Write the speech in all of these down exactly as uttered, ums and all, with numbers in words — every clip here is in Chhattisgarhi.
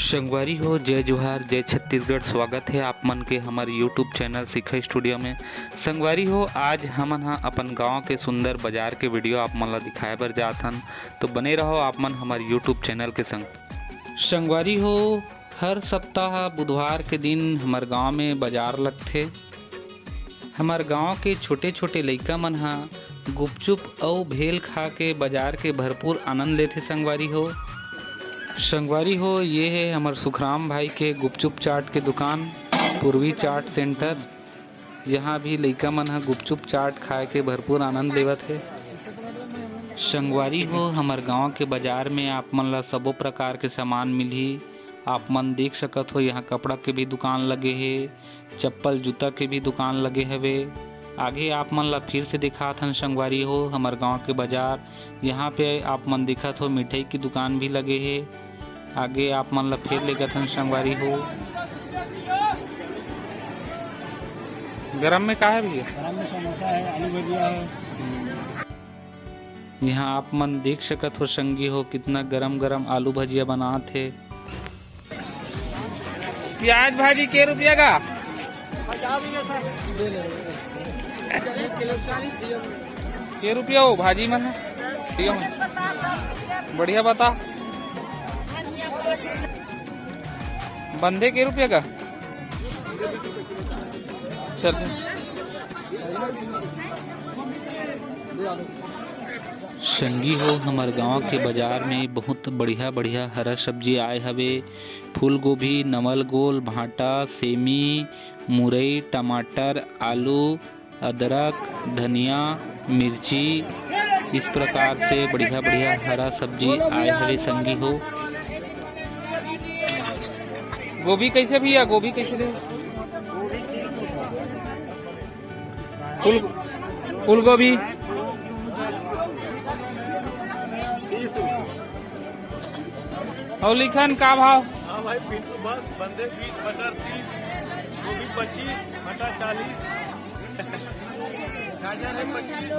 संगवारी हो, जय जोहार, जय छत्तीसगढ़। स्वागत हे आप मन के हमर YouTube चैनल शिखा स्टूडियो में। संगवारी हो, आज हमन ह अपन गांव के सुंदर बाजार के वीडियो आप मन ला दिखाए बर जात हन, तो बने रहो आप मन हमर YouTube चैनल के संग। संगवारी हो, हर सप्ताह बुधवार के दिन हमर गांव में बाजार लगथे। हमर गांव के छोटे-छोटे लइका मन ह गुपचुप अउ भेल खा के बाजार के भरपूर आनंद लेथे संगवारी हो। संगवारी हो, ये हे हमर सुखराम भाई के गुपचुप चाट के दुकान, पूर्वी चाट सेंटर। यहाँ भी लइका मन ह गुपचुप चाट खाए के भरपूर आनंद लेवत हे। संगवारी हो, हमर गांव के बाजार में आप मन ला सबो प्रकार के सामान मिलही। आप मन देख सकत हो, यहाँ कपड़ा के भी दुकान लगे हे, चप्पल जूता के भी दुकान लगे हवे। आगे आप मन ला फिर से दिखात हन संगवारी हो, हमर गांव के बाजार। यहाँ पे आप मन देखत हो, मिठाई की दुकान भी लगे हे। आगे आप मन ला फिर लेगत हन संगवारी हो। गरम में का है भैया? गरम में समोसा है, आलू भजिया है। यहाँ आप मन देख सकत हो संगी हो, कितना गरम गरम आलू भजिया बनात हे। प्याज भाजी के रुपया का? के रुपया हो भाजी मन? ठीक है, बढ़िया बता। बंधे के रुपया का? चल। संगी हो, हमर गांव के बाजार में बहुत बढ़िया-बढ़िया हरा सब्जी आए हवे। फूलगोभी, नवलगोल, भांटा, सेमी, मुरई, टमाटर, आलू, अदरक, धनिया, मिर्ची, इस प्रकार से बढ़िया-बढ़िया हरा सब्जी आए हवे संगी हो। गोभी कैसे भैया, गोभी कैसे दे? फूल, फूलगोभी। अउ लिखन का भाव? हाँ भाई, पिंटू बस, बंधे बीस, मटर तीस, गोभी पच्चीस, मटर चालीस, गाजर है पच्चीस।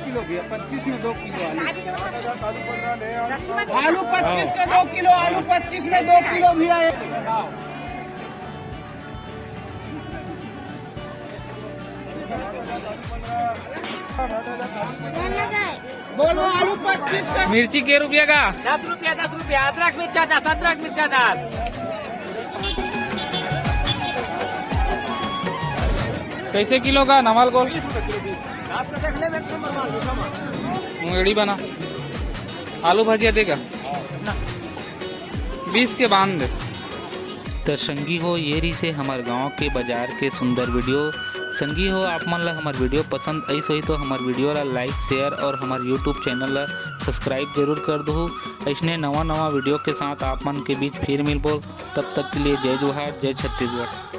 किलो भैया, पच्चीस में दो किलो आलू। आलू पच्चीस में दो किलो, आलू पच्चीस में दो किलो भैया। बोलो, आलू पच्चीस का। मिर्ची के रुपया का? दस रुपया, दस रुपया। अदरक मिर्चा दस, अदरक मिर्चा दस। कैसे किलो का नवलगोल? मुंगेड़ी बना। आलू भजिया देगा? बीस के बांध दे। त संगी हो, ये रहिसे हमर गांव के बाजार के सुंदर वीडियो। संगी हो, आप मन ला हमर वीडियो पसंद आइस होही तो हमर वीडियो ला like, share और हमर YouTube चैनल ला subscribe जरूर कर दहू। अइसने नवा नवा वीडियो के साथ आप मन के बीच फिर मिलबो। तब तक के लिए जय जोहार, जय छत्तीसगढ़।